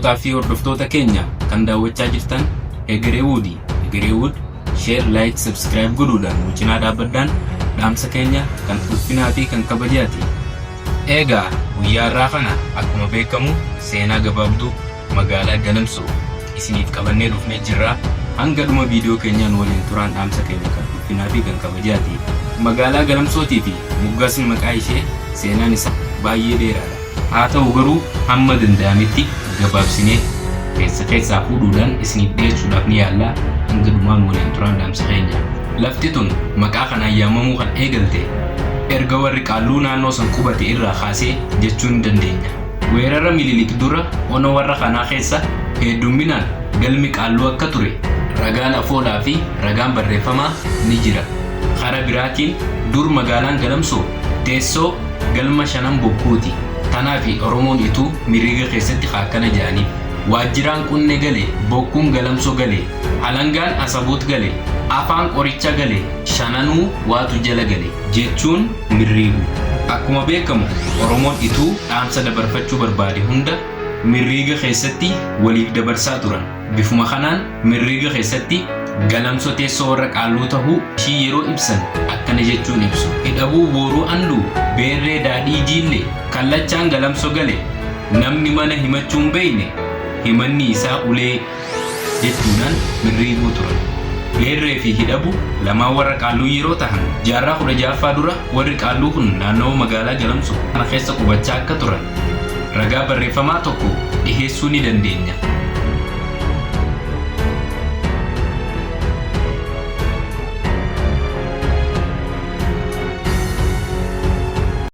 Kabajamtootaa fi hordoftoota keenya kan daawwachaa jirtan Hegeree Wood. Hegeree Wood share, like, subscribe godhuudhaan nu cinaa dhaabbadhaan dhaamsa keenya kan ulfinaa fi kan kabajaati. Eegaa guyyaa har'aa kana akkuma beekamu seenaa gabaabduu magaalaa Galamsoo isiniif qabannee dhufnee jirra. Hanga dhuma viidiyoo keenyaa nu waliin turaan dhaamsa keenya kan ulfinaa fi kan kabajaati. Magaalaa Galamsootii fi moggaasni maqaa ishee seenaan isaa baay'ee dheeraadha. Haa ta'u garuu hamma danda'ametti gabaabsinee keessa keessaa fuudhuudhaan isiniif dhiyeessuudhaaf ni yaalla. Hanga dhumaa nu waliin turaan dhaamsa keenya. Lafti tun maqaa kanaan yaamamuu kan eegalte erga warri Qaalluu naannoo san qubate irraa kaasee jechuu ni dandeenya. Weerara Mililik dura ona warra kanaa keessa heeddumminaan galmi Qaalluu akka ture ragaan afoolaa fi ragaan barreeffamaa ni jira. Kara biraatiin dur magaalaan Galamsoo teessoo galma Shanan Bokkuuti. Tanaafi Oromoon Ituu miriiga keessatti ka akkana ja'aniif. Waajjiraan Qunne gale, Bokkuun Galamso gale, Halangaan Asaboot gale, Afaan Qoricha gale, Shananuu waatu jala gale jechuun mirriigu. Akkuma beekamu Oromoon Ituu dhaamsa dabarfachuu barbaade hunda mirriiga keessatti waliif dabarsaa turan. Bifuma kanaan mirriiga keessatti Galamso teessoo warra Qaalluu tahuu ishii yeroo ibsan akkana jechuun ibsu. Hidhabuu Booruu Anduu, Beerree Daadhii Jiille, Kallachaan Galamso gale, namni mana himachuu hin beekne himanni isaa ulee jechuudhaan mirriiguu turan. Beerree fi Hidhabu lamaan warra Qaalluu yeroo tahan jaarraa 16ffaa dura warri Qaalluu kun naannawa magaalaa Galamso kana keessa qubachaa akka turan ragaa barreeffamaa tokko dhiheessuu ni dandeenya.